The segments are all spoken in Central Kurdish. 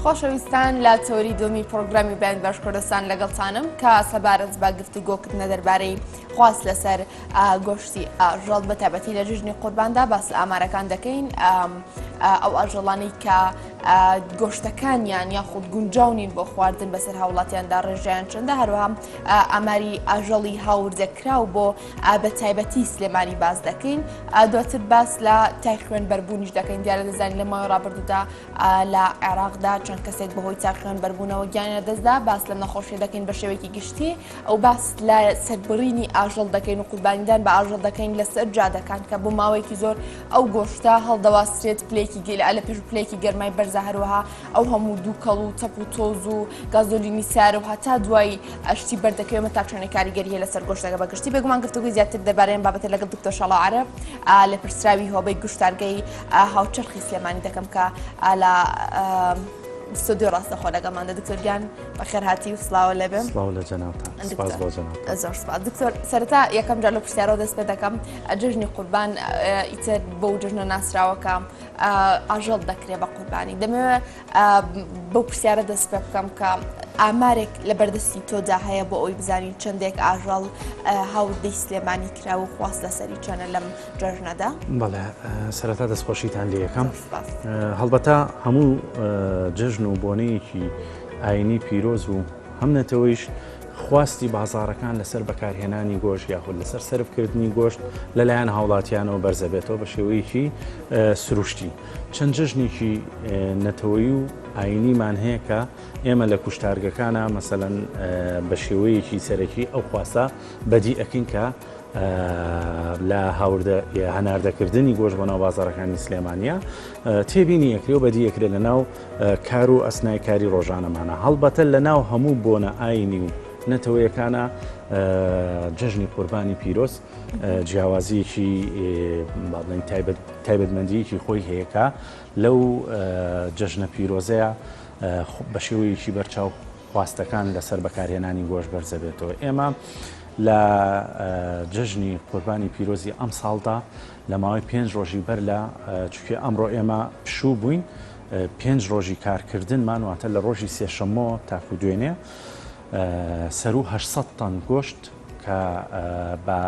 خۆشەویستان لە تەوەری دووەمی پرۆگرامی بەیان باش کوردستان لەگەڵتانم کە سەبارەت بە گفتوگۆکردنە دەربارەی خواست لەسەر گۆشتی ئاژەڵ بە تایبەتی لە جژنی قورباندا باس لە ئامارەکان دەکەین ئەو ئاژەڵانەی کە گۆشتەکانیان یاخود گونجاو نین بۆ خواردن بەسەر هاوڵاتیاندا ڕێژەیان چەندە هەروەها ئاماری ئاژەڵی هاوردەکراو بۆ بە تایبەتی سلێمانی باس دەکەین دواتر باس لە تای خوێن بەربوونیش دەکەین دیارە دەزانین لە ماوەی ڕابردوودا لە عێراقدا چەند کەسێک بەهۆی تای خوێن بەربوونەوە گیانیان لەدەستدا باس لەم نەخۆشیە دەکەین بە شێوەیەکی گشتی ئەو باس لە سەربڕینی ئاژەڵ دەکەین و قوربانیدان بە ئاژەڵ دەکەین لەسەر جادەکان کە بۆ ماوەیەکی زۆر ئەو گۆشتە هەڵدەواسرێت پلەیەکی گەلە لە پێش پلەیەکی گەرمای بەرزە هەروەها ئەو هەموو دووکەڵ و تەپ و تۆز و گازۆلینی سیارە و هەتا دوایی شتی بەردەکەوێت تا چەندێک کاریگەری هەیە لەسەر گۆشتەکە بە گشتی بێگومان گفتوگۆی زیاتر دەربارەی ئەم بابەتە لەگەڵ دکتۆر شاڵاو عەرەب لێپرسراوی هۆبەی گوشتارگەی هاوچەرخی سلێمانی دەکەم کە لە ستۆدیۆ ڕاستەخۆ لەگەڵماندا دکتۆر گیان بەخێرهاتی و سڵاوە لێبێ سڵاو لە جەنابتان سپاس بۆ جەنابتان زۆر سپاس دکتۆر سەرەتا یەکەم جار لە پرسیارەوە دەست پێ دەکەم جەژنی قوربان ئیتر بەو جەژنە ناسراوەکە ئاژەڵ دەکرێ بە قوربانی دەمەوێت بەو پرسیارە دەست پێ بکەم کە ئامارێک لە بەردەستی تۆدا هەیە بۆ ئەوی بزانین چەندێک ئاژەڵ هاوردەی سلێمانی کرا و خواست لەسەری چەنە لەم جەژنەدا؟ بەڵێ سەرەتا دەستخۆشیتان لێ یەکەم هەڵبەتە هەموو جەژن و بۆنەیەکی ئاینی پیرۆز و هەم نەتەوەیش خواستی بازاڕەکان لەسەر بەکارهێنانی گۆشت یاخود لەسەر سەرفکردنی گۆشت لەلایەن هاوڵاتیانەوە بەرزەبێتەوە بە شێوەیەکی سروشتی چەند جەژنێکی نەتەوەیی و ئاینیمان هەیە کە ئێمە لە کوشتارگەکانە مەسەلەن بە شێوەیەکی سەرەکی ئەو خواستە بەدی ئەکەین کە لە هاوردە هەناردەکردنی گۆشت بۆ ناو بازاڕەکانی سلێمانە تێبینی ئەکرێ و بەدی ئەکرێ لە ناو کار و ئەسنای کاری ڕۆژانەمانە هەڵبەتە لە ناو هەموو بۆنە ئاینی و نەتەوەیەکانە جەژنی قوربانی پیرۆز جیاوازیەکی بڵێن تایبەت تایبەتمەندیەکی خۆی هەیەکە لەو جەژنە پیرۆزەیە بە شێوەیەکی بەرچاو خواستەکان لەسەر بەکارهێنانی گۆشت بەرزەبێتەوە. ئێمە لە جەژنی قوربانی پیرۆزی ئەمساڵدا لە ماوەی پێنج ڕۆژی بەر لە چونکێ ئەمڕۆ ئێمە پشوو بووین پێنج ڕۆژی کارکردنمان واتە لە ڕۆژی سێشەممەوە تاکو دوێنێ سەروو 800 تەن گۆشت کە بە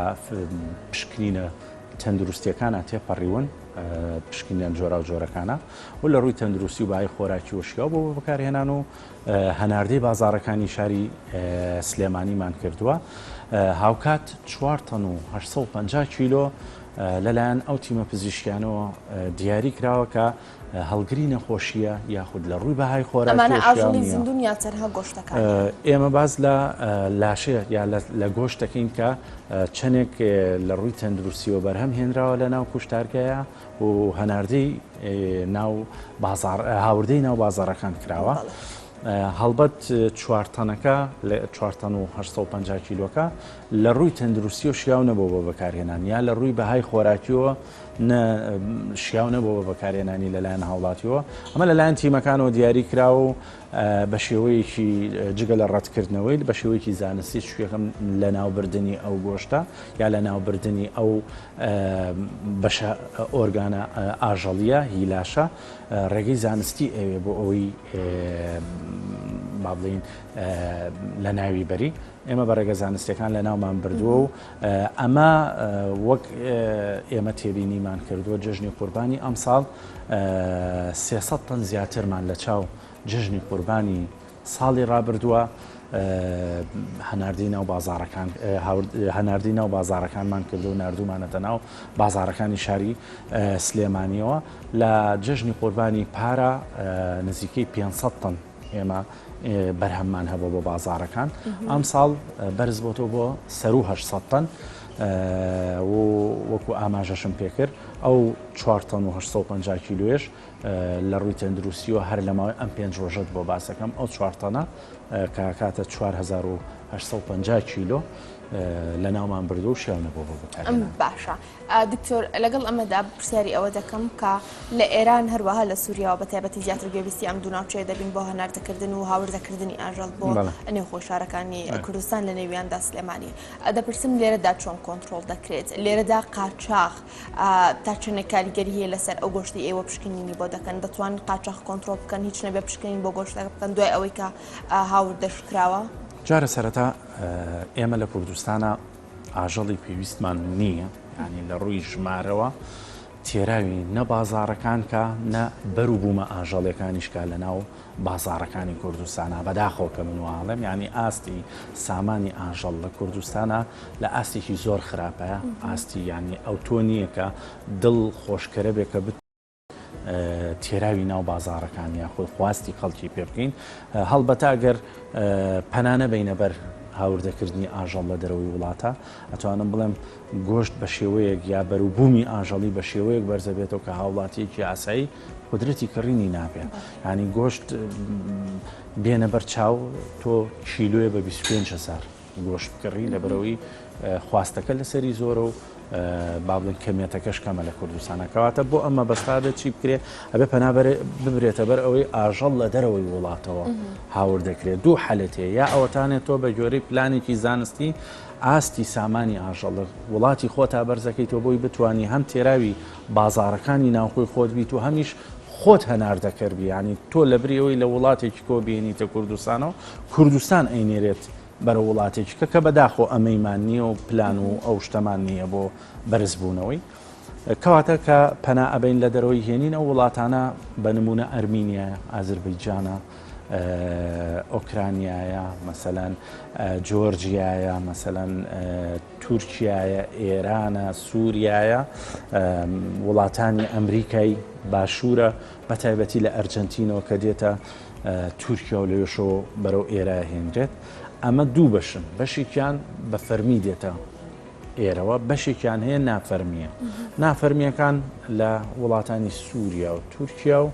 پشکنینە تەندروستیەکانە تێپەڕیون پشکنینە جۆراوجۆرەکانە و لە ڕووی تەندروستی و بای خۆراکی و شیاو بۆ بەکارهێنان و هەناردەی بازاڕەکانی شاری سلێمانیمان کردووە، هاوکات چوار تەن و 850 کیلۆ لەلایەن ئەو تیمە پزیشکیانەوە دیاری کراوە کە هەڵگری نەخۆشیە یاخود لە ڕووی بەهای ئەمانە ئاژەڵی زیندوون یا تەنها گۆشتەکان؟ ئێمە باس لە لاشەیە یا لە گۆشت دەکەین کە چەندێک لە ڕووی تەندروستیەوە بەرهەم هێنراوە لە ناو کوشتارگەیە و هەناردەی ناو بازاڕ هاوردەی ناو بازاڕەکان کراوە. هەڵبەت چوار تەنەکە لە چوار تەن و 850 کیلۆکە لە ڕووی تەندروستی و شیاو نەبوو بۆ بەکارهێنان یا لە ڕووی بەهای خۆراکیەوە شیاو نەبوو بە بەکارهێنانی لەلایەن هاوڵاتیەوە ئەمە لەلایەن تیمەکانەوە دیاری کراوە و بە شێوەیەکی جگە لە ڕەتکردنەوەی بە شێوەیەکی زانستی چونکە لەناوبردنی ئەو گۆشتە یا لەناوبردنی ئەو بەشە ئۆرگانە ئاژەڵیە هی لاشە ڕێگەی زانستی ئەوێ بۆ ئەوەی با بڵین لە ناوی بەری ئێمە بە ڕێگە زانستیەکان لە ناومان بردووە و ئەمە وەک ئێمە تێبینیمان کردووە جەژنی قوربانی ئەمساڵ 300 تەن زیاترمان لە چاو جەژنی قوربانی ساڵی ڕابردووە هەناردەی ناو بازاڕەکان هەناردەی ناو بازاڕەکانمان کردو و ناردوومانەتە ناو بازاڕەکانی شاری سلێمانیەوە لە جەژنی قوربانی پارە نزیکەی 500 تەن ئێمە بەرهەممان هەبوو بۆ بازاڕەکان ئەمساڵ بەرز بۆتەوە بۆ سەروو 800 تەن و وەکو ئاماژەشم پێکرد ئەو 4 تەن و 850 کیلوێش لە ڕووی تەندروستیەوە هەر لە ماوەی ئەم پێنج ڕۆژەت بۆ باسەکەم ئەو چوار تەنە کە کاتە 4850 کیلۆ لە ناومان بردو و شیاو نەبوو بۆ بەکارهێنان. باشە دکتۆر لەگەڵ ئەمەدا پرسیاری ئەوە دەکەم کە لە ئێران هەروەها لە سووریاوە بە تایبەتی زیاتر گوێبیستی ئەم دوو ناوچەیە دەبین بۆ هەناردەکردن و هاوردەکردنی ئاژەڵ بۆ نێوخۆی شارەکانی کوردستان لە نێویاندا سلێمانی دەپرسم لێرەدا چۆن کۆنترۆڵ دەکرێت لێرەدا قاچاخ تا چەندێک کاریگەری هەیە لەسەر ئەو گۆشتی ئێوە پشکنینی بۆ. بۆ دەکەن؟ دەتوانن قاچاخ کۆنترۆڵ بکەن هیچ نەبێ پشکنین بۆ گۆشتەکە بکەن دوای ئەوەی کە هاوردەش کراوە؟ جارە سەرەتا ئێمە لە کوردستانا ئاژەڵی پێویستمان نییە یانی لە ڕووی ژمارەوە تێراوی نە بازاڕەکان کا نە بەروبوومە ئاژەڵیەکانیش کا لەناو بازاڕەکانی کوردستانا بەداخەوە کە من واڵێم یانی ئاستی سامانی ئاژەڵ لە کوردستانا لە ئاستێکی زۆر خراپە ئاستی یانی ئەو تۆ نییە کە دڵ خۆشکەرە بێ کە تێراوی ناو بازاڕەکان یاخود خواستی خەڵکی پێ بکەین هەڵبەتە ئەگەر پەنا نەبەینە بەر هاوردەکردنی ئاژەڵ لە دەرەوەی وڵاتە ئەتوانم بڵێم گۆشت بە شێوەیەک یا بەروبوومی ئاژەڵی بە شێوەیەک بەرزەبێتەوە کە هاوڵاتیەکی ئاسایی قودرەتی کڕینی نابێ ینی گۆشت بێنە بەر چاو تۆ کیلۆیە بە 25 هزار گۆشت بکڕی لەبەرەوەی خواستەکە لەسەری زۆرە و با بڵێن کەمیەتەکەش کەمە لە کوردستانە کەواتە بۆ ئەمە بەستا بێت چی بکرێ ئەبێ پەنا ببرێتە بەر ئەوەی ئاژەڵ لە دەرەوەی وڵاتەوە هاور دەکرێت دوو حالەتێ یا ئەوەتانێت تۆ بە گوێرەی پلانێکی زانستی ئاستی سامانی ئاژەڵ لە وڵاتی خۆتا بەرزەکەیتەوە بۆی بتانی هەم تێراوی بازارەکانی ناوخۆی خۆت بیت و هەمیش خۆت هەناردەکەر بی ینی تۆ لە بری ئەوەی لە وڵاتێکی کۆ بێنیتە کوردستانەوە کوردستان ئەینێرێت بەرەو وڵاتێکی کە کە بەداخۆ ئەمەیمان نییە و پلان و ئەو شتەمان نییە بۆ بەرزبوونەوەی. کەواتە کە پەنا ئەبەین لە دەرەوەی هێنین ئەو وڵاتانە بە نمونە ئەرمینیایە، ئازربەیجانە، ئۆکرانیایە، مەسەلەن جۆرجیایە، مەسەلەن تورکیایە، ئێرانە، سووریایە، وڵاتانی ئەمریکای باشوورە، بە تایبەتی لە ئەرجەنتینەوە کە دێتە تورکیا و لەوێشەوە بەرەو ئێرە هێنرێت. ئەمە دوو بەشن، بەشێکیان بە فەرمی دێتە ئێرەوە، بەشێکیان هەیە نافەرمییە. نافەرمییەکان لە وڵاتانی سووریا و تورکیا و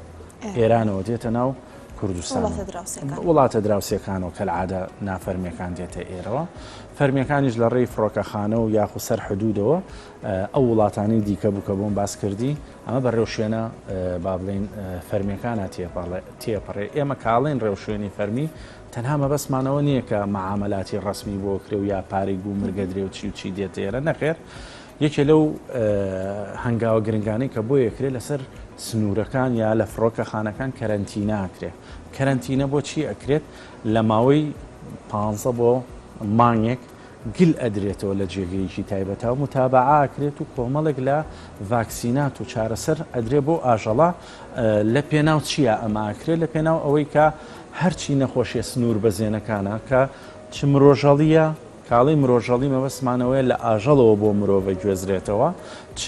ئێرانەوە دێتە ناو کوردستان وڵاتە دراوسێکانەوە کەلعادە نافەرمیەکان دێتە ئێرەوە فەرمیەکانیش لە ڕێی فڕۆکەخانە و یاخو سەر حدودەوە ئەو وڵاتانی دیکە بوو کە بۆم باس کردی ئەمە بە ڕێوشوێنە با بڵێین فەرمیەکانە تێپەڕێ ئێمە کاڵێن ڕێوشوێنی فەرمی تەنها مەبەستمانەوە نییە کە مەعامەلاتی ڕەسمی بۆ کرێ و یا پارەی گومرگە درێ و چی و چی دێتە ئێرە نەخێر یەکێ لەو هەنگاوە گرنگانەی کە بۆ یەکرێ لەسەر سنوورەکان یا لە فڕۆکەخانەکان کەرەنتینە ئەکرێ کەرەنتینە بۆ چی ئەکرێت لە ماوەی پ بۆ مانگێک گل ئەدرێتەوە لە جێگەیەکی تایبەتا و متابەعە ئەکرێت و کۆمەڵێک لە ڤاکسینات و چارەسەر ئەدرێ بۆ ئاژەڵە لە پێناو چییە ئەمە ئەکرێت لە پێناو ئەوەی کە هەرچی نەخۆشیە سنوور بەزێنەکانە کە چ مرۆژەڵیە کاڵی مرۆژەڵی مەبەستمانەوەیە لە ئاژەڵەوە بۆ مرۆڤە گوێزرێتەوە چ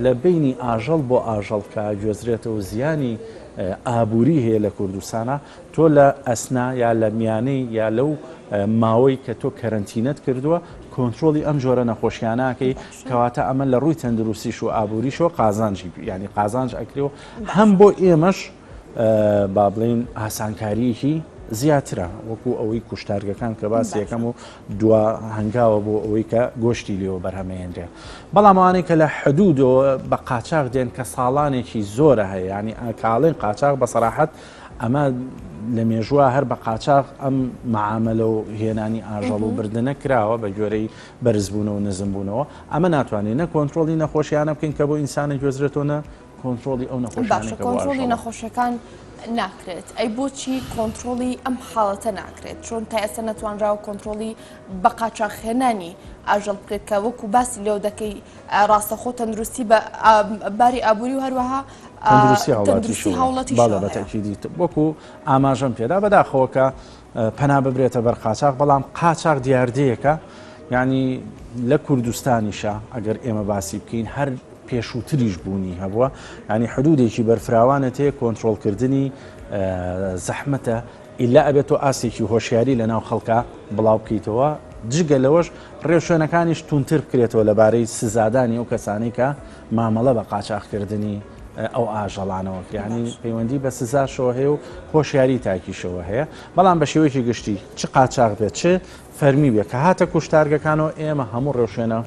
لە بینی ئاژەڵ بۆ ئاژەڵ کە گوێزرێتەوە زیانی ئابووری هەیە لە کوردستانە تۆ لە ئەسنا یا لە میانەی یا لەو ماوەی کە تۆ کەرەنتینەت کردووە کۆنترۆڵی ئەم جۆرە نەخۆشیانە ئەکەی کەواتە ئەمە لە ڕووی تەندروستیش و ئابووریشەوە قازانجی یعنی قازانج ئەکرێ و هەم بۆ ئێمەش با بڵین ئاسانکاریەکی زیاترە وەکو ئەوەی کوشتارگەکان کە باس یەکەم و دوا هەنگاوە بۆ ئەوەی کە گۆشتی لێوە بەرهەمەێنرێ بەڵام ئەوانەی کە لە حدودەوە بە قاچاغ دێن کە ساڵانێکی زۆرە هەیە ینی ئاکاڵێن قاچاغ بە سەراحەت ئەمە لە مێژووە هەر بە قاچاغ ئەم مەعامەلە و هێنانی ئاژەڵ و بردنە کراوە بە گوێرەی بەرزبوونەوە و نزمبوونەوە، ئەمە ناتوانین نە کۆنترۆڵی نەخۆشیانە بکەین کە بۆ ئینسانە گوێزرێتەوە نە کۆنترۆڵی ئەو نەخۆشیانەی باشە کە بۆ کۆنترۆڵی ئاژەڵە. نەخۆشیەکان ناکرێت ئەی بۆچی کۆنترۆڵی ئەم حاڵەتە ناکرێت چۆن تا ئێستا نەتوانراوە کۆنترۆڵی بە قاچاخهێنانی ئاژەڵ بکرێت کە وەکو باسی لێو دەکەی ڕاستەخۆ تەندروستی بە باری ئابووری و هەروەها تەندروستی هاوڵاتی بەڵێ بە تەئکیدی وەکو ئاماژەم پێدا بەداخەوە کە پەنا ببرێتە بەر قاچاق بەڵام قاچاق دیاردەیەکە یعنی لە کوردستانیشە ئەگەر ئێمە باسی بکەین هەر پێشووتریش بوونی هەبووە ینی حدودێکی بەرفراوانت هەیە کۆنتترۆلکردنی زەحمەتە ئیلا ئەبێت تۆ ئاستێکی هۆشیاری لەناو خەڵکا بڵاو بکەیتەوە، جگە لەوەش ڕێوشوێنەکانیش توندتر بکرێتەوە لەبارەی سزادانی ئەو کەسانەی کە مامەڵە بە قاچاخکردنی ئەو ئاژەڵانەوە کرد، یانی پەیوەندی بە سزاشەوە هەیە و هۆشیاری تاکیشەوە هەیە، بەڵام بە شێوەیەکی گشتی چ قاچاخ بێت چ فەرمی بێت کە هاتە کوشتارگەکانەوە ئێمە هەموو ڕێوشوێنە.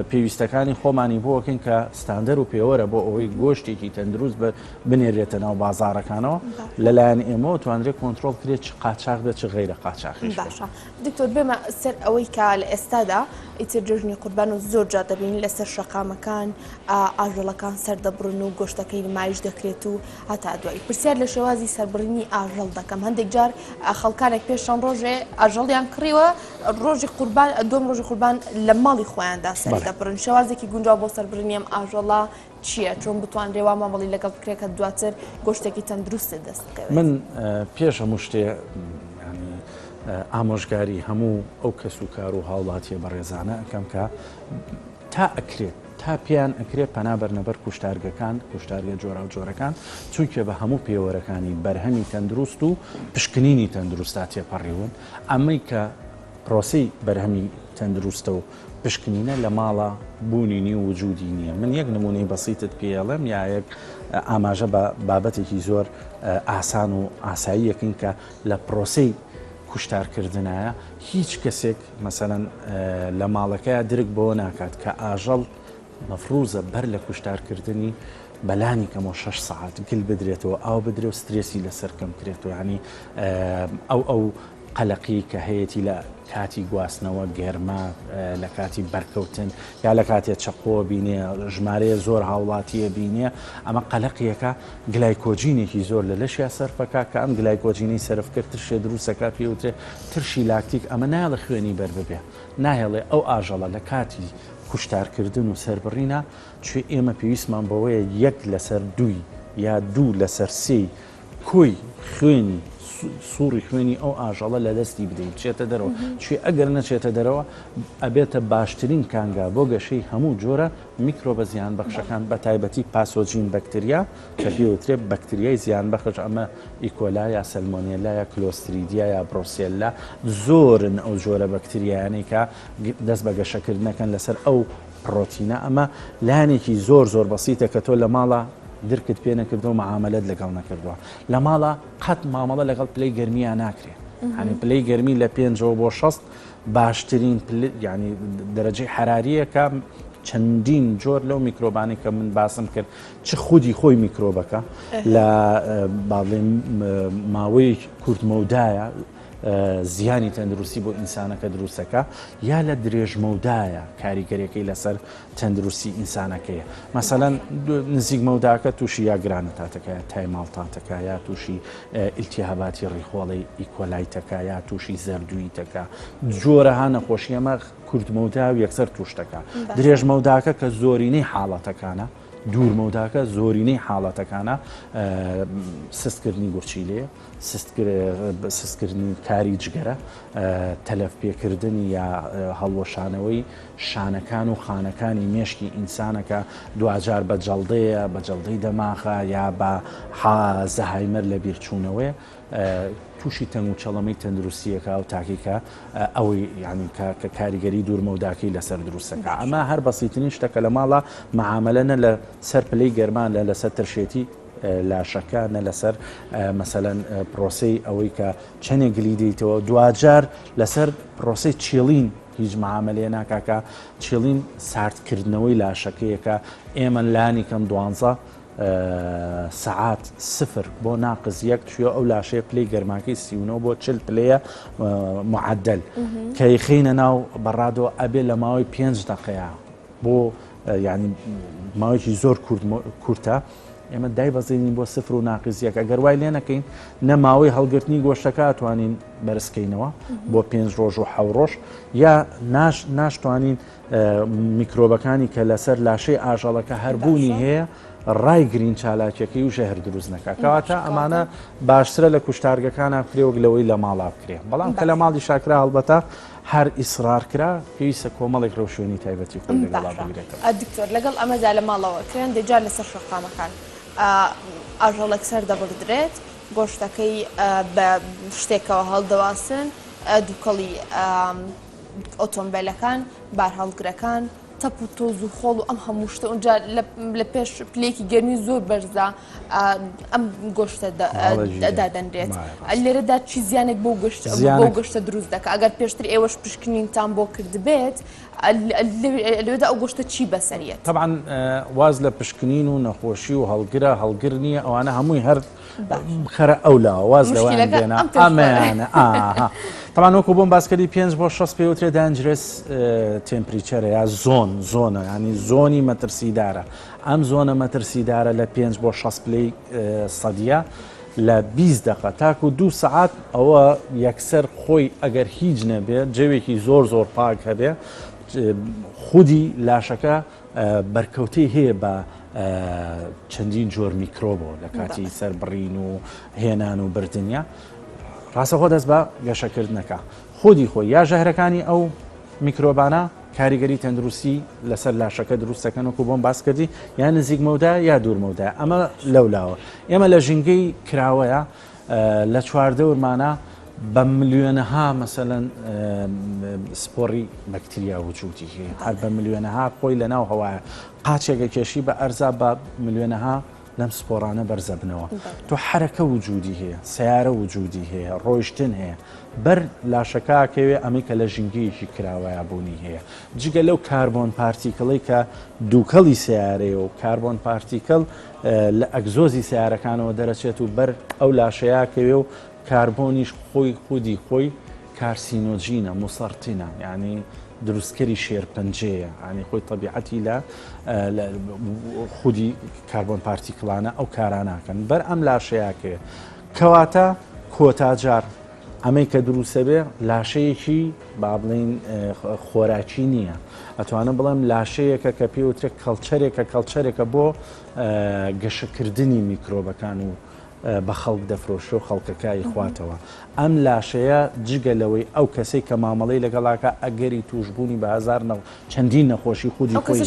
پێویستەکانی خۆمانی بۆکەین کە ستاندەر و پێوەرە بۆ ئەوەی گۆشتێکی تەندروست بە بنێرێتە ناو بازاڕەکانەوە لەلایەن ئێمەوە توانرێت کۆنترۆڵ کرێت چ قاچاخ بێت چ غەیرە قاچاخیش بێت. باشە دکتۆر بێمە سەر ئەوەی کە لە ئێستادا ئیتر جەژنی قوربان و زۆر جار دەبینین لەسەر شەقامەکان ئاژەڵەکان سەردەبڕن و گۆشتەکەی نمایش دەکرێت و هەتا دوایی پرسیار لە شێوازی سەربڕینی ئاژەڵ دەکەم هەندێک جار خەڵکانێک پێش چەند ڕۆژێ ئاژەڵیان کڕیوە ڕۆژی قوربان دوم ڕۆژی قوربان لە ماڵی خۆیاندا سەر دەبڕن شێوازێکی گونجاو بۆ سەربڕینی ئەم ئاژەڵە چییە؟ چۆن بتوانرێ وا مامەڵی لەگەڵ بکرێت کە دواتر گۆشتێکی تەندروستت دەست بکەوێت؟ من پێش هەموو شتێ ئامۆژگاری هەموو ئەو کەس و کار و هاوڵاتیە بەڕێزانە ئەکەم کە تا ئەکرێت تا پێیان ئەکرێت پەنا بەرنە بەر کوشتارگەکان کوشتارگە جۆراوجۆرەکان چونکە بە هەموو پێوەرەکانی بەرهەمی تەندروست و پشکنینی تەندروستا تێپەڕیون ئەمەی کە پرۆسەی بەرهەمی تەندروستە و پشکنینە لە ماڵا بوونی نیە و وجودی نیە من یەک نمونەی بەسیتت پێ ئەڵێم یا یەک ئاماژە بە بابەتێکی زۆر ئاسان و ئاساییەکەین کە لە پرۆسەی کوشتارکردنایە هیچ کەسێک مەسەلەن لە ماڵەکەیا درک بەوە ناکات کە ئاژەڵ مەفروزە بەر لە کوشتارکردنی بەلانی کەمەوە شەش سەعات گل بدرێتەوە ئاو بدرێ و سترێسی لەسەر کەم کرێتەوە یعنی ئەو ئەو قەلەقی کە هەیەتی لە کاتی گواستنەوە، گەرما، لە کاتی بەرکەوتن یا لە کاتێ چەقۆ بینێ، ژمارەیە زۆر هاوڵاتییە بینێ، ئەمە قەلەقیەکە گلایکۆجینێکی زۆر لە لەشیا سەرفەکا کە ئەم گلایکۆجینەی سەرف کرد ترشێ دروستەکا پێی وترێ ترشی لاکتیک ئەمە نایەڵێ خوێنی بەر ببێ ناهێڵێ ئەو ئاژەڵە لە کاتی کوشتارکردن و سەربڕینا چوێ ئێمە پێویستمان بەوەیە یەک لەسەر دووی یا دوو لەسەر سێی کۆی خوێنی سوڕی خوێنی ئەو ئاژەڵە لە دەستی بدەی بچێتە دەرەوە چێ ئەگەر نەچێتە دەرەوە ئەبێتە باشترین کانگا بۆ گەشەی هەموو جۆرە میکرۆبە زیان بەخشەکان بە تایبەتی pathogen بەکتریا کە پێوترێ بەکتریای زیان بەخش ئەمە E. coli یا سەلمۆنێلا یا کلۆستریدیا یا بڕۆسێلا زۆرن ئەو جۆرە بەکتریایانەی کە دەست بە گەشەکردنەکەن لەسەر ئەو پڕۆتینە ئەمە لایەنێکی زۆر زۆر بەسیتە کە تۆ لە ماڵا درکت پێ نەکردووە معامەلەت لەگەڵ نەکردووە لە ماڵا قەت مامەڵە لەگەڵ پلەی گەرمیا ناکرێ هەنی پلەی گەرمی لە پێنجەوە بۆ 6 باشترین ینی دەرەجەی حراریەکە چەندین جۆر لەو میکرۆبانی کە من باسم کرد چ خودی خۆی میکرۆبەکە لە باڵێن ماوەیەک کورتمەودایە زیانی تەندروستی بۆ ئینسانەکە دروستەکە یا لە درێژمەودایە کاریگەریەکەی لەسەر تەندروستی ئینسانەکەیە مەسەلەن نزیک مەوداکە تووشی یا گرانە تاتەکە یا تای ماڵتاتەکە یا تووشی ئیلتیهاباتی ڕیخۆڵەی ئیکۆلایتەکە یا تووشی زەردوویتەکە جۆرەها نەخۆشی ئەمە کورتمەودا و یەکسەر تووشتەکە درێژمەوداکە کە زۆرینەی حاڵەتەکانە دوورمەوداکە زۆرینەی حاڵەتەکانە سستکردنی گورچیلەیە سستکردنی کاری جگەرە، تەلەف پێکردنی یا هەڵوەشانەوەی شانەکان و خانەکانی مێشکی ئینسانەکە دواجار بە جەڵدەیە، بە جەڵدەی دەماخە یا بە زەهایمەر لە بیرچوونەوەیە تووشی تەنگ و چەڵەمەی تەندروستیەکە و تاکیکە ئەوەی یعنی کە کاریگەری دوورمەوداکەی لەسەر دروستەکە ئەمە هەر بەسیترین شتەکە لە ماڵە معاملە نە لە سەر پلەی گەرمان لە لەسەر ترشێتی لاشەکە نە لەسەر مەسەلەن پرۆسەی ئەوەی کە چەندێک گلی دەیتەوە دواجار لەسەر پرۆسەی چیڵین هیچ معاملەیە ناکاکە چیڵین ساردکردنەوەی لاشەکەیەکە ئێمە لانی کەم دوانزە سەعات سفر بۆ ناقز یەک توێ ئەو لاشەیە پلەی گەرماکەی سیونەوە بۆ چل پلەیە معدل کە یخینە ناو بەڕادۆ ئەبێ لە ماوەی پێنج دقەیە بۆ یانی ماوەیەکی زۆر کورتە ئێمە دایبەزێنین بۆ سفر و ناقیز یەک ئەگەر وای لێ نەکەین نە ماوەی هەڵگرتنی گۆشتەکە ئەتوانین بەرزکەینەوە بۆ پێنج ڕۆژ و حەو ڕۆژ یا ناش ناشتوانین میکرۆبەکانی کە لەسەر لاشەی ئاژەڵەکە هەربوونی هەیە ڕایگرین چالاکیەکەی و ژەهر دروست نەکا کەواتە ئەمانە باشترە لە کوشتارگەکانە بکرێ وەک لەوەی لە ماڵا بکرێ بەڵام کە لە ماڵی شاکرا هەڵبەتە هەر ئیسرار کرا پێویستە کۆمەڵێک ڕێوشوێنی تایبەتی خۆی لەگەڵا بگرێتەوە. دکتۆر لەگەڵ ئەمەدا لە ماڵەوە کرێ هەندێک جار لەسەر شەقامەکان ئاژەڵێک سەر دەبڕدرێت گۆشتەکەی بە شتێکەوە هەڵدەواسن دووکەڵی ئۆتۆمبێلەکان بارهەڵگرەکان. تەپ و تۆز و خۆڵ و ئەم هەموو شتە اونجا لە پێش پلەیەکی گەرمی زۆر بەرزا ئەم گۆشتە دادەنرێت لێرەدا چی زیانێک بۆ گشت بۆ گۆشتە دروست دەکە ئەگەر پێشتر ئێوەش پشکنینتان بۆ کردبێت لەوێدا ئەو گۆشتە چی بەسەریەت؟ تەبعەن واز لە پشکنین و نەخۆشی و هەڵگرە هەڵگر نییە ئەوانە هەمووی هەر بخەرە ئەو لاوە واز لەوان بێنە ئەمەیانە ئاها تەبعەن وەکو بۆم باسکردی 5 بۆ 6 پێوترێ dangerous temperature ە یا zone zone ە ینی zone ی مەترسیدارە ئەم zone ە مەترسیدارە لە 5 بۆ 6 پلەی سەدیە لە 20 دقە تاکو دو سعات ئەوە یەکسەر خۆی ئەگەر هیچ نەبێ جەوێکی زۆر زۆر پاک هەبێ خودی لاشەکە بەرکەوتەی هەیە بە چەندین جۆر میکرۆبەوە لە کاتی سەربڕین و هێنان و بردنیا ڕاستەخۆ دەست بە گەشەکردنەکە خودی خۆی یا ژەهرەکانی ئەو میکرۆبانە کاریگەری تەندروستی لەسەر لاشەکە دروستەکەن وەکو بۆم باس کردی یا نزیک مەودا یا دوور مەودا ئەمە لەولاوە ئێمە لە ژینگەی کراوەیە لە چواردەورمانا بە ملیۆنەها مەسەلەن سپۆڕی بەکتریا وجودی هەیە هەر بە ملیۆنەها خۆی لە ناو هەوایە قاچێکە کێشی بە ئەرزا بە ملیۆنەها لەم سپۆڕانە بەرزەبنەوە تۆ حرەکە وجودی هەیە سیارە وجودی هەیە ڕۆیشتن هەیە بەر لاشەکەکەوێ ئەمەی کە لە ژینگەیەکی کراوەیە بوونی هەیە جگە لەو carbon particle ەی کە دووکەڵی سیارەیە و carbon particle لە ئەگزۆزی سەیارەکانەوە دەرەچێت و بەر ئەو لاشەیە کەوێ و کاربۆنیش خۆی خودی خۆی carcinogen ە مسرطن ە یعنی دروستکەری شێرپەنجەیە ینی خۆی تەبیعەتی لە خودی carbon particle انە ئەو کاراناکەن بەر ئەم لاشەیەکەیە کەواتە کۆتاجار ئەمەی کە دروستەبێ لاشەیەکی با بڵێین خۆراکی نییە ئەتوانم بڵێم لاشەیەکە کە پێوترێت culture ێکە culture ێکە بۆ گەشەکردنی میکرۆبەکان و بە خەڵک دەفرۆشێ و خەڵکەکە ئەیخواتەوە ئەم لاشەیە جگە لەوەی ئەو کەسەی کە مامەڵەی لەگەڵاکە ئەگەری توشببوونی بە هزار نە چەندین نەخۆشی خودی خۆی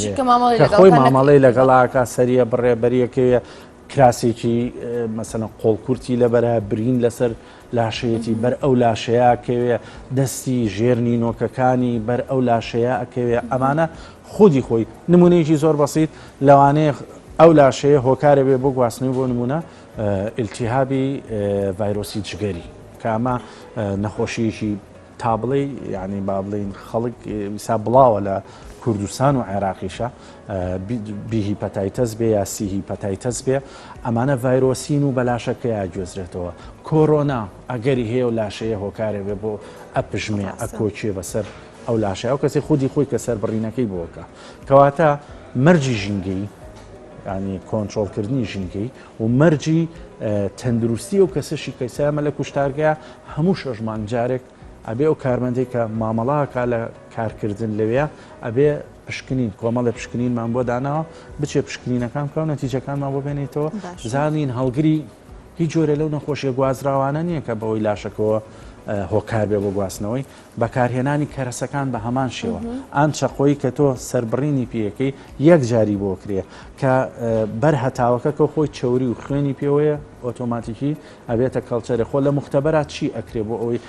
کە خۆی مامەڵەی لەگەڵاکە سەریە بڕێ بەریەکەوێ کراسێکی مەسەلەن قۆڵکورتی لەبەرە برین لەسەر لاشەیەتی بەر ئەو لاشەیە ئەکەوێ دەستی ژێر نینۆکەکانی بەر ئەو لاشەیە ئەکەوێ ئەمانە خودی خۆی نمونەیەکی زۆر بەسیت لەوانەیە ئەو لاشەیە هۆکارە بێ بۆ گواستنەوەی بۆ نمونە ئیلتیهابی ڤایرۆسی جگەری کە ئەمە نەخۆشیەکی تا بڵێی یانی با بڵێین خەڵک ئیسا بڵاوە لە کوردستان و عێراقیشە B hepatitis بێ یا C hepatitis بێ ئەمانە ڤایرۆسین و بەلاشەکەیا گوێزرێتەوە کۆرۆنا ئەگەری هەیە و لاشەیە هۆکارێ بێ بۆ ئەپژمێ ئەکۆکێ بەسەر ئەو لاشە ئەو کەسی خودی خۆی کە سەر بڕینەکەی بۆکە کەواتە مەرجی ژینگەی ینی کۆنترۆڵکردنی ژینگەی و مەرجی تەندروستی ئەو کەسەشی کە ئیستا ئێمە لە کوشتارگەیە هەموو شەش مانگ جارێک ئەبێ ئەو کارمەندەی کە مامەڵە ئەکا لە کارکردن لەوێ ئەبێ پشکنین کۆمەڵێ پشکنینمان بۆ داناوە بچێ پشکنینەکان بکە و نەتیجەکانمان بۆ بێنێتەوە زانین هەڵگری هیچ جۆرە لەو نەخۆشیە گوازراوانە نییە کە بەوەی لاشەکەەوە هۆکار بێ بۆ گواستنەوەی بەکارهێنانی کەرەسەکان بە هەمان شێوە ئەم چەقۆی کە تۆ سەربڕینی پێیەکەی یەک جاری بۆ کرێ کە بەر هەتاوەکە کە خۆی چەوری و خوێنی پێوەیە ئۆتۆماتیکی ئەبێتە culture ێ خۆ لە مختبەرا چی ئەکرێ بۆ ئەوەی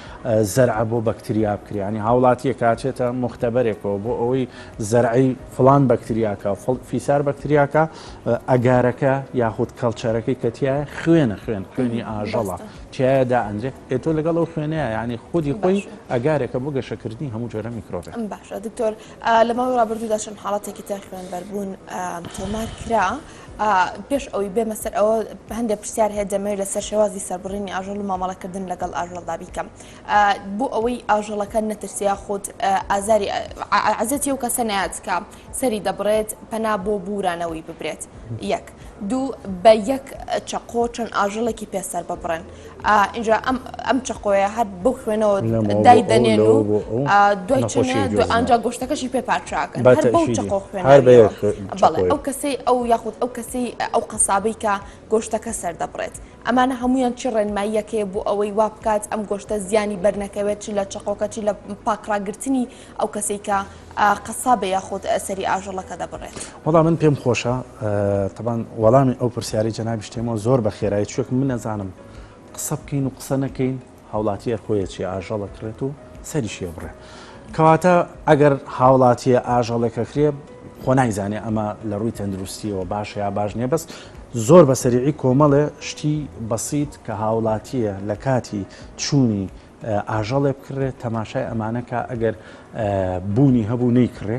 زەرعە بۆ بەکتریا بکرێ ینی هاوڵاتیە کاچێتە مختبەرێکەوە بۆ ئەوەی زەرعی فلان بەکتریاکە فیسار بەکتریاکە ئەگارەکە یاخود culture ەکەی کە تایە خوێنە خوێن خوێنی ئاژەڵە تایە دائەنرێ ئێ تۆ لەگەڵ ئەو خوێنەیە یانی خودی خۆی ئەگارێکە بۆ گەشەکردنی هەموو جۆرە میکرۆبێک. باشە دکتۆر لە ماوەی ڕابردوودا چەند حاڵەتێکی تر خوێنبەربوون تۆمار کرا پێش ئەوی بێمە سەر ئەوە هەندێک پرسیار هەیە دەمەوێت لەسەر شێوازی سەربڕینی ئاژەڵ و مامەڵەکردن لەگەڵ ئاژەڵدا بیکەم بۆ ئەوەی ئاژەڵەکە نەترسێ یاخود ئازاری عزەتی ئەو کەسە نەیات کە سەری دەبڕێت پەنا بۆ بورانەوەی ببرێت یەک دوو بە یەک چەقۆ چەند ئاژەڵێکی پێ سەر ببڕن ئینجا ئەم ئەم چەقۆیە هەر بەو خوێنەوە دای دەنێن و دوای ئەنجا گۆشتەکەشی پێ پارچاکەن هەر بەو چەقۆ خوێن بەڵێ ئەو کەسەی ئەو یاخود ئەو کەسەی ئەو قەسابەی کە گۆشتەکە سەر دەبڕێت ئەمانە هەمویان چی ڕێنماییەکەیە بۆ ئەوەی وا بکات ئەم گۆشتە زیانی بەرنەکەوێت چ لە چەقۆکە چی لە پاکڕاگرتنی ئەو کەسەی کە قەسابە یاخود سەری ئاژەڵەکە دەبڕێت. وەڵا من پێم خۆشە تەبان وەڵامی ئەو پرسیارەی جەنابیش تێمەوە زۆر بە خێرایی چوێک من نەزانم قسە بکەین و قسە نەکەین هاوڵاتی هەر خۆی ئەچێ ئاژەڵە کڕێت و سەریشی ئەبڕێ کەواتە ئەگەر هاوڵاتیە ئاژەڵێکە کرێ خۆ نایزانێ ئەمە لە ڕووی تەندروستیەوە باشە یا باش نییە بەس زۆر بە سەریعی کۆمەڵێ شتی بەسیت کە هاوڵاتیە لە کاتی چوونی ئاژەڵێ بکڕێ تەماشای ئەمانە کا ئەگەر بوونی هەبوو نەیکڕێ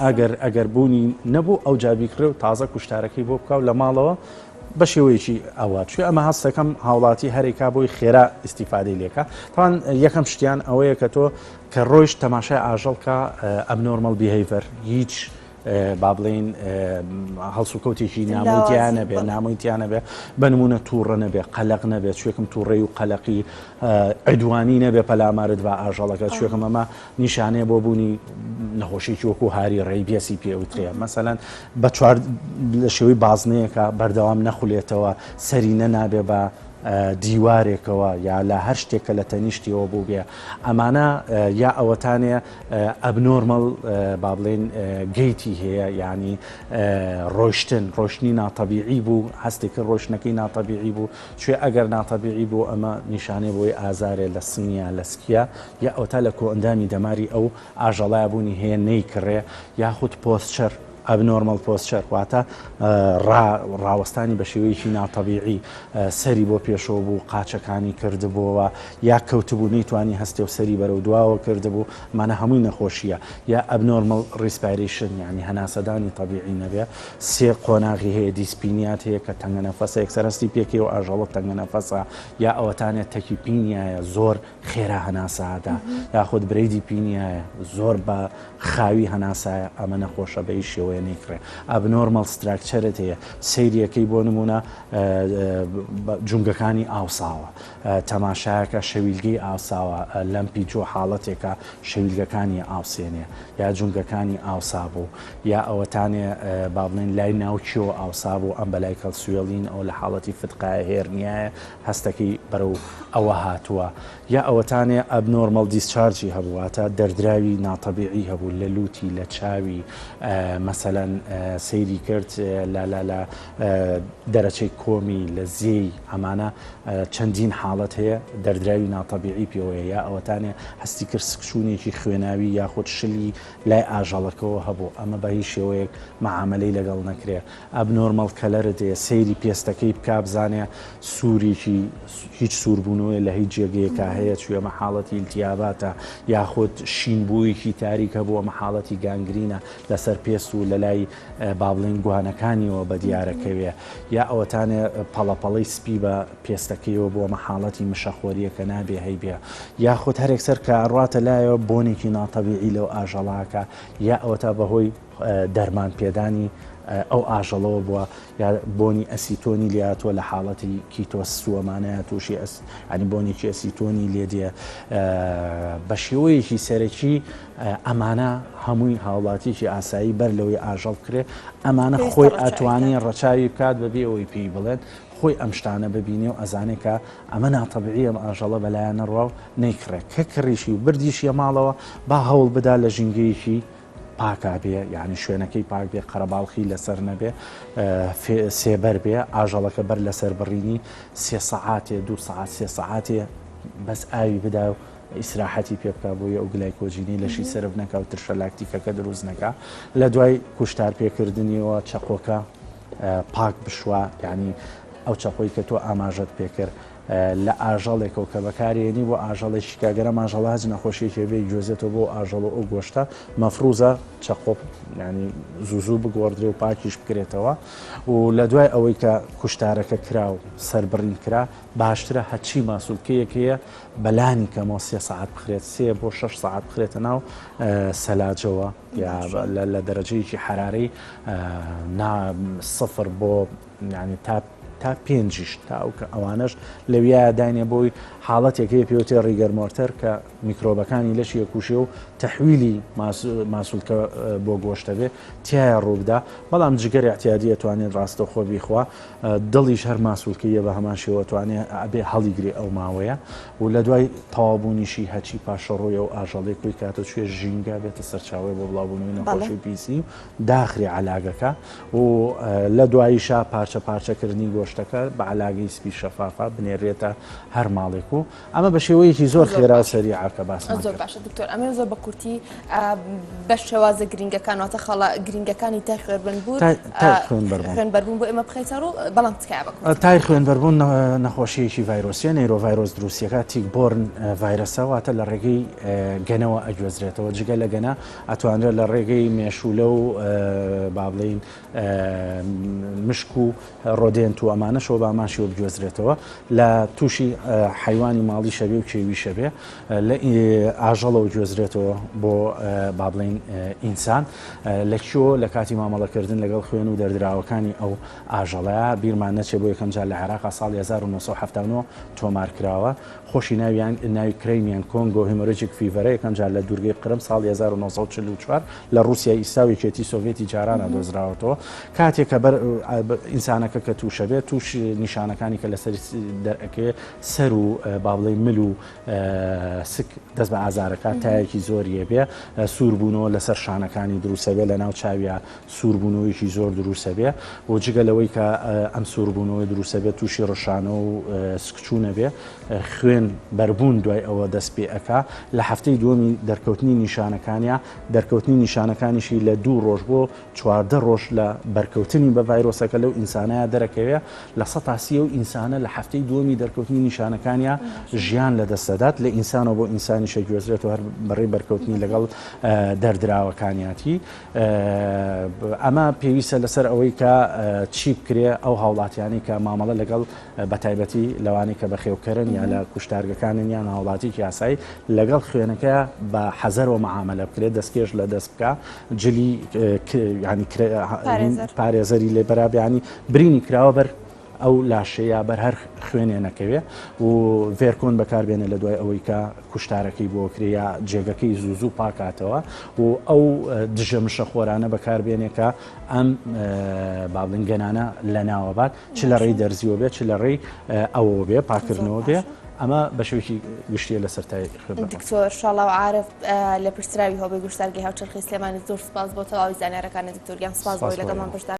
ئەگەر ئەگەر بوونی نەبوو ئەو جابیکڕێ و تازە کوشتارەکەی بۆ بکە و لە ماڵەوە بە شێوەیەکی ئەوە چێ ئەمە هەستەکەم هاوڵاتی هەرێکا بۆی خێرا ئیسیفادەی لێکە تاوان یەکەم شتیان ئەوەیە کە تۆ کە ڕۆیشت تەماشای ئاژەڵکە abnormal behavior هیچ با بڵێین هەڵسوکەوتێکی نامۆی تیا نەبێ نامۆی تیا نەبێ بە نمونە تووڕە نەبێ قەلق نەبێ چێکم تووڕێ و قەلقی عدوانی نەبێ پەلامارت بە ئاژەڵەکە چێکم ئەمە نیشانەیە بۆ بوونی نەخۆشیی وەکو هاری rabies ی پێوترێ مەسەلەن بە چوار لە شێوەی بازنەیەکە بەردەوام نەخولێتەوە سەری نەنابێ بە دیوارێکەوە یا لە هەر شتێک کە لە تەنیشتیەوە بوو بێ ئەمانە یا ئەوەتانێ abnormal با بڵێین gait ی هەیە یعنی ڕۆشتن ڕۆشتنی ناتەبیعی بوو هەستی کرد ڕۆشتنەکەی ناتەبیعی بوو چێ ئەگەر ناتەبیعی بوو ئەمە نیشانەی بۆی ئازارێ لە سنگیا لە سکیا یا ئەوتا لە کۆئەندامی دەماری ئەو ئاژەڵایە بوونی هەیە نەیکڕێ یاخود posture abnormal posture واتە ڕا ڕاوەستانی بە شێوەیەکی ناتەبیعی سەری بۆ پێشەوە بوو قاچەکانی کردبووەوە یا کەوتبوو نەیتوانی هەستێ و سەری بەرەو دواوە کردبوو ئەمانە هەمووی نەخۆشییە یا abnormal respiration یانی هەناسەدانی تەبیعی نەبێ سێ قۆناغی هەیە dyspnea ت هەیە کە تەنگەنەفەسە یەکسەر هەستی پێکەی و ئاژەڵە تەنگەنەفەسە یا ئەوەتانێ tachypnea یە زۆر خێرا هەناسە ئەدا یاخود bradypnea یە زۆر بە خاوی هەناسایە ئەمە نەخۆشە بە هیچ شێوەیە نەیکڕێ abnormal structure ت هەیە سەیریەکەی بۆ نمونە جومگەکانی ئاوساوە تەماشایەکە شەویلگەی ئاوساوە lumpy jaw حاڵەتێکە شەویلگەکانی ئاوسێنێ یا جومگەکانی ئاوسا بوو یا ئەوەتانێ با بڵێن لای ناوکیەوە ئاوسا بوو ئەم بەلای کەڵسوێڵین ئەو لە حاڵەتی فتقایە hernia یە هەستەکەی بەرەو ئەوە هاتووە یا ئەوەتانێ abnormal discharge ی هەبوو واتە دەردراوی ناتەبیعی هەبوو لە لوتی لە چاوی مەسەلەن سەیری کرد لە لە لە دەرەچەی کۆمی لە زێی ئەمانە چەندین حاڵەت هەیە دەردراوی ناتەبیعی پێوەیە یا ئەوەتانێ هەستی کرد سکچوونێکی خوێناوی یاخود شلی لای ئاژەڵەکەوە هەبوو ئەمە بە هیچ شێوەیەک مەعامەلەی لەگەڵ نەکرێ abnormal color ت هەیە سەیری پێستەکەی بکا بزانێ سوورێکی هیچ سووربوونەوەی لە هیچ جێگەیەکا هەیە چوێ ئەمە حاڵەتی ئیلتیاباتە یاخود شینبوویەکی تاریک هەبوو ئەمە حاڵەتی gangrene ە لەسەر پێست و لەلای با بڵێین گوانەکانیەوە بە دیارەکەوێ یا ئەوەتانێ پەڵەپەڵەی سپی بە پێستەکەیەوە بوو ئەمە حاڵەتی مشەخۆریە کە نابێ هەیبێ یاخود هەرێکسەر کە ئەڕواتە لایەوە بۆنێکی ناتەبیعی لەو ئاژەڵاکە یا ئەوەتا بەهۆی دەرمان پێدانی ئەو ئاژەڵەوە بووە یا بۆنی ئەسیتۆنی لێهاتووە لە حاڵەتی ketosis ئەمانەیە تووشی ئەس ینی بۆنێکی ئەسیتۆنی لێ دێ بە شێوەیەکی سەرەکی ئەمانە هەمووی هاوڵاتیکی ئاسایی بەر لەوەی ئاژەڵ بکرێ ئەمانە خۆی ئەتوانێ ڕەچاوی بکات بەبێ ئەوەی پێی بڵێن خۆی ئەم شتانە ببینێ و ئەزانێ کە ئەمە ناتەبیعیە ئەم ئاژەڵە بەلایان نەڕوا و نەیکڕێ کە کڕیشی و بردیشیە ماڵەوە با هەوڵ بدا لە ژینگەیەکی پاکا بێ یعنی شوێنەکەی پاک بێ قەرەباڵخی لەسەر نەبێ سێبەر بێ ئاژەڵەکە بەر لەسەر بڕینی سێ سەعاتێ دو سەعات سێ سەعاتێ بەس ئاوی بدا و ئیسراحەتی پێ بکا بۆیە ئەو گلایکۆجینەی لەشی سەرف نەکا و ترشە لاکتیکەکە دروست نەکا لە دوای کوشتار پێکردنیەوە چەقۆکە پاک بشوە یعنی ئەو چەقۆی کە تۆ ئاماژەت پێکرد لە ئاژەڵێکەوە کە بەکارێنی بۆ ئاژەڵێکی کە گەرە ماژەڵە هەچ نەخۆشیێکی بێ گوێزێتەوە بۆ ئاژەڵ و ئەو گۆشتە مەفروزە چەقۆ ینی زوو زوو بگۆڕدرێ و پاکیش بکرێتەوە و لە دوای ئەوەی کە کوشتارەکە کرا و سەربڕین کرا باشترە هەرچی ماسولکەیەک هەیە بەلانی کەمەوە سێ سەعات بخرێت سێ بۆ شەش سەعات بخرێتە ناو سەلاجەوە یا لە دەرەجەیەکی حرارەی نا سفر بۆ یعنی تا تا پێنجیش تا ئەو کە ئەوانەش لەویایە داینێ بۆی حاڵەتێک هەیە پێوتێ rigor mortis کە میکرۆبەکانی لەشی ئەکوژێ و تەحویلی ماسولکە بۆ گۆشتە بێ تایە ڕووبدا بەڵام جگەر اعتیادی ئەتوانێت ڕاستەوخۆ بیخوا دڵیش هەر ماسولکەیە بە هەمان شێوە توانێ ئەبێ هەڵیگرێ ئەو ماوەیە و لە دوای تەواوبوونیشی هەچی پاشەڕۆی ئەو ئاژەڵەی کۆی کاتە چوێ ژینگە بێتە سەرچاوەی بۆ بڵاوبوونەوەی نەخۆشی پیسی و داخرێ عەلاگەکە و لە دواییشا پارچە پارچەکردنی گۆشتەکە بە عەلاگەی سپی شەفافە بنێرێتە هەر ماڵێک و. تاکو ئەمە بە شێوەیەکی زۆر خێرا و سەریعە کە باسمان زۆر باشە دکتۆر ئەمە زۆر بە کورتی بە شێوازە گرنگەکان واتە خاڵە گرنگەکانی تای خوێنبەربوون خوێنبەربوون بۆ ئێمە بخەیتە ڕوو بەڵام تکایە بە کورتی. تای خوێنبەربوون نەخۆشییەکی ڤایرۆسیە norovirus دروستیەکە tick-borne ڤایرەسە واتە لە ڕێگەی گەنەوە ئەگوێزرێتەوە جگە لە گەنە ئەتوانرێت لە ڕێگەی مێشولە و با بڵێین مشک و rodent و ئەمانەشەوە بە هەمان شێوە بگوێزرێتەوە لە تووشی حەیوانی ماڵی شەبێ و کێوی شەبێ لە ئاژەڵەوە گوێزرێتەوە بۆ با بڵێین ئینسان لە کیۆ لە کاتی مامەڵەکردن لەگەڵ خوێن و دەردراوەکانی ئەو ئاژەڵەیە بیرمان نەچێ بۆ یەکەم جار لە عێراق ساڵی 1979 تۆمار کراوە خۆشی ناویان ناوی Crimean Congo hemorrhagic fever ە یەکەم جار لە دوورگەی قرم ساڵی 1944 لە ڕووسیای ئیستا و یەکێتی سۆڤێتی جارانا دۆزراوەتەوە کاتێک کە بەر ئینسانەکە کە تووشە بێت تووش نیشانەکانی کە لەسەر دەرەکەوێت سەر و با بڵێ مل و سک دەست بە ئازارەکە تایەکی زۆریە بێ سووربوونەوە لەسەر شانەکانی دروسەبێ لە ناو چاویا سووربوونەوەیکی زۆر دروسەبێ و جگە لەوەی کە ئەم سووربوونەوەی دروسەبێت تووشی ڕشانە و سکچوونە بێ خوێن بەربوون دوای ئەوە دەست پێ ئەکا لە هەفتەی دووەمی دەرکەوتنی نیشانەکانیا دەرکەوتنی نیشانەکانیشی لە دوو ڕۆژ بۆ 14 ڕۆژ لە بەرکەوتنی بە ڤایرۆسەکە لەو ئینسانەیە دەرەکەوێ 130% ئەو ئینسانە لە هەفتەی دووەمی دەرکەوتنی نیشانەکانیا ژیان لە دەست دەدات لە ئینسانەوە بۆ ئینسانیشە گوێزرێتەوە هەر بەڕێی بەرکەوتنی لەگەڵ دەردراوەکانیاتی ئەمە پێویستە لەسەر ئەوەی کە چی بکرێ ئەو هاوڵاتیانی کە مامەڵە لەگەڵ بەتایبەتی لەوانەی کە بەخێوکەرن یا لە کوشتارگەکانن یان هاوڵاتیکی یاسایی لەگەڵ خوێنەکە بە حەزەرەوە معاملە بکرێت دەستکێش لە دەست بکە جلی ینی پارێزەری لێ بەرابیانی برینی کراوە بەر ئەو لاشەیە بەر هەر خوێنێ نەکەوێ و ڤێرکۆن بەکاربێنە لە دوای ئەوەی کە کوشتارەکەی بۆ کرێ یا جێگەکەی زوو زوو پاکاتەوە و ئەو دژە مشەخۆرانە بەکاربێنێ کە ئەم با بڵێن گەنانە لەناوە بات چ لە ڕێی دەرزیەوە بێت چ لە ڕێی ئەوەوە بێ پاکردنەوە بێ ئەمە بە شێوەیەکی گشتیە لەسەر تای خوێن دکتۆر شاڵاو عارف لە پرسراوی هۆبەی گوشتارگەی هاوچەرخی سلێمانی زۆر سپاس بۆ تەواوی زانیارەکانی دکتۆر گیان سپاس بۆی لەگەڵمان بەشدار.